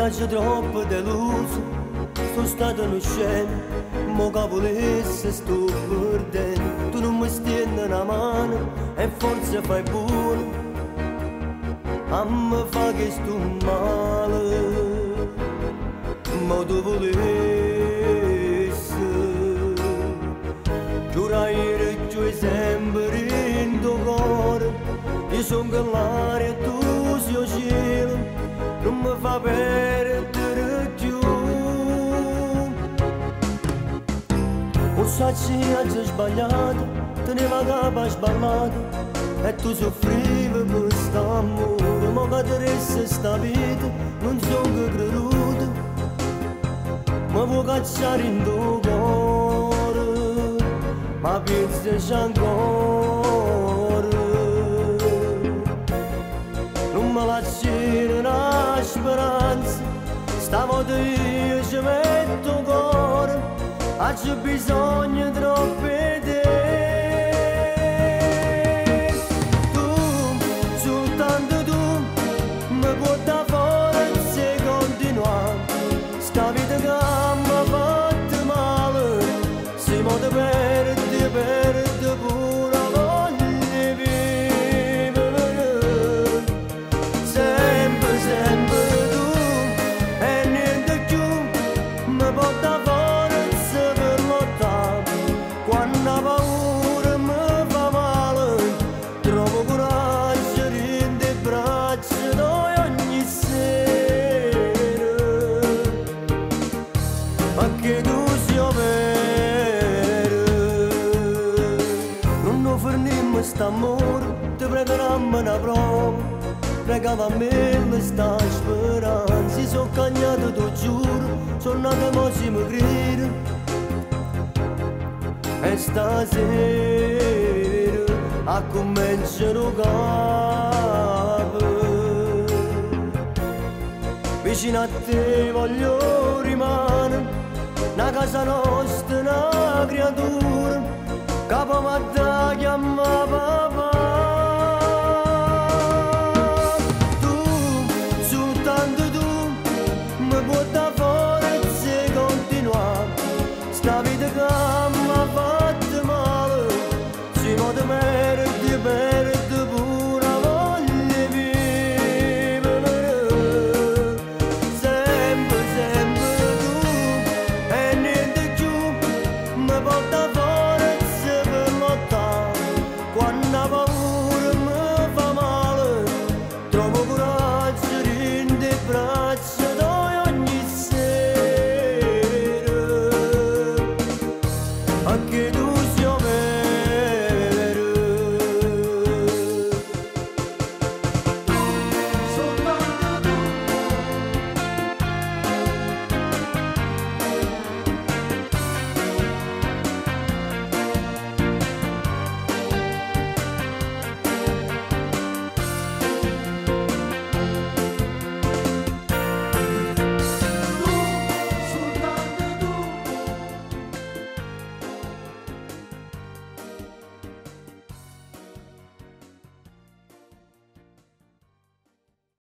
T'aggio troppo deluso, sono stato uno scemo, mo che volesse sto perdendo. Tu non mi stende una mano e forse fai pure, a me fa che sto male, ma tu volessi. Giurai giù sempre in tuo cuore, io sono l'aria e tu sei il cielo, non mi fa perdere più. O sacci hai sbagliato, teneva capa sballata e tu soffrivi per st'amore, ma che ti resta sta vita, non sono creduto, ma vuoi cacciare in tuo cuore, ma pensaci ancora. Non me lasciare una speranza, stavolta io ci metto cuore, c'è bisogno troppo di te. Tu, soltanto tu, mi puoi dare forza e continuare. Sta vita che mi ha fatto male, se mo ti perdi, perdi pure voglio vivere. Sempre, sempre tu, e niente più, mi puoi dare forza per lottare. Quando la paura mi fa male, trovo coraggio in te braccia d'ogni ogni sera. Ma che tu sia vero, non lo ferniamo st'amore, ti prego dammi una prova, pregava a me sta speranza, sono cagnato, ti giuro, sono nato mo si mi crede. E stasera a cominciare capo, vicino a te voglio rimanere, una casa nostra, una creatura, capo ma da chiama papà.